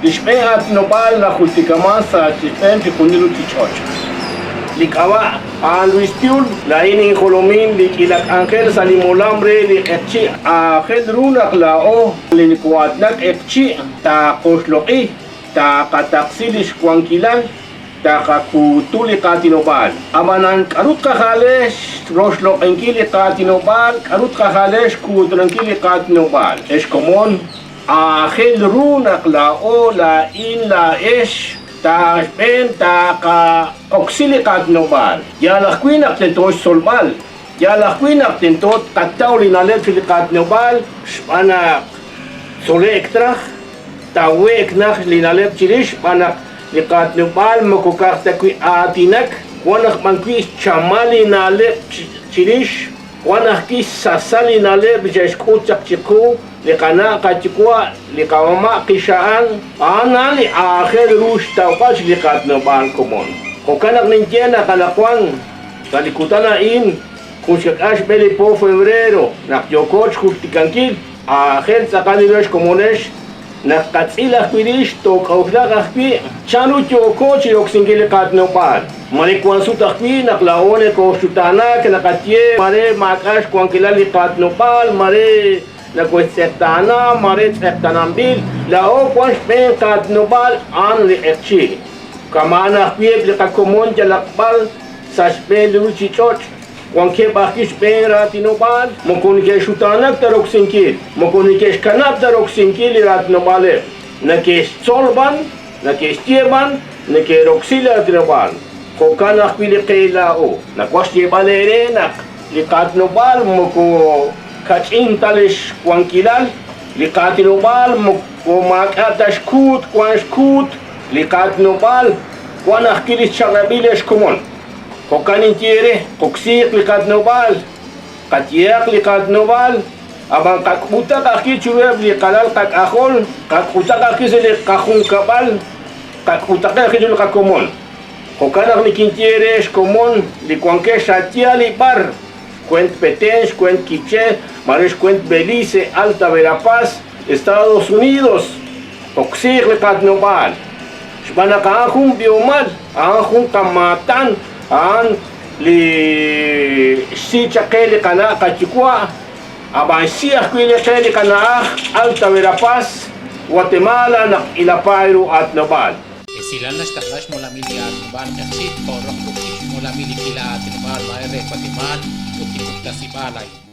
Li xb'een aatinob'aal najultikaman sa' xb'een chixjunil ruuchich'och'. Li k'ab'a' a'an Luis Tiul, laa'in injolomin li k'iila k'anjel sa' li molam re li q'eqchi'. Aajel ru naq laa'o li nokoo'aatinak q'eqchi' taaqoxloq'i, taaqataqsi li xwankilal, taqakuutu li qaatinob'aal. Ab'anan, k'aru tqajale xroxloq'inkil li qaatinob'aal? K'aru tqajale xkuutunankil li qaatinob'aal? Ex komon, aajel ru naq laa'o, laa'in, laa'ex, taxb'een taqaqoksi li qaatinob'aal. Yaal ajwi' naq tento xtzolb'al. Yaal ajwi' naq tento tqataw li na'leb' chi li qaatinob'aal xb'aan naq tzole'k traj, tawe'k naj li na'leb' chirix xb'aan naq li qaatinob'aal moko ka'aj ta wi' aatinak, wan aj b'an wi' xchamal li na'leb' chirix, wan ajwi' xsasal li na'leb' li xe'xk'ut chaq chiqu li qana' qayuwa', li qamama' qixa'an, a'an a'an li aajel ru xtawb'al chi li qaatinob'aal komon. Jo'kan naq ninye naq anaqwan sa' li kutan a'in, jun xkak'al xb'e li po febrero, naq yooko chjultikankil, aajel tz'aqal li ru xkomonex naq tqatz'il ajwi' rix took'a'uxlaq ajwi' chanru yooko chi roksinkil li qaatinob'aal. Mare wank sut ajwi' naq laa'o nekooxutaanak naqaye mare maak'a' xwankilal li qaatinob'aal, mare nakoxtz'eqtaana, mare tz'eqtaananb'il, laa'o wank xb'een qaatinob'aal a'an li q'eqchi'. Kama'an ajwi' eb' li qakomon yalaq b'ar sa' xb'een li ruuchich'och'. Wankeb' ajwi' xb'een raatinob'aal moko neke'xutaanak ta roksinkil, moko neke'xkanab' ta roksinkil li raatinob'aaleb', neke'xtzol b'an, neke'xye b'an, neke'roksi li raatinob'aal. Jo'kan ajwi' li qe laa'o. Nawaj xyeeb'al eere naq li qaatinob'aal moko kach'in ta li xwankilal, li qaatinob'aal moko maak'a' ta xkuut wank xkuut, li qaatinob'aal wank ajwi' li xchaq'rab'il ex komon. Jo'kan ninye eere, qoksiiq li qaatinob'aal, qayehaq li qaatinob'aal, ab'an qak'utaq ajwi' chiruheb' li qalal qak'ajol, qak'utaq ajwi' sa' li qajunkab'al, qak'utaqeb' ajwi' chiru li qakomon. Jo'kan naq nikinye eere xkomon li wankex a' yaal li b'ar, xwent Petén, xwent Quiché, mare xwent Belice, Alta Verapaz, Estados Unidos, qoksiiq li qaatinob'aal. Xb'aan naq a'an jun b'ihomal, a'an jun qamaatan, a'an li xsi chaq qe li qana' qayuwa', ab'an xsi ajwi' li qe li qana'aj Alta Verapaz, Guatemala naq k'iila paay ru aatinob'aal. Esilal naxtaqla xmolamil li aatinob'aal Q'eqchi' jo' roq ruq'il xmolamil li k'iila aatinob'aal mare re Watemaal ut li puktasib'aal a'in.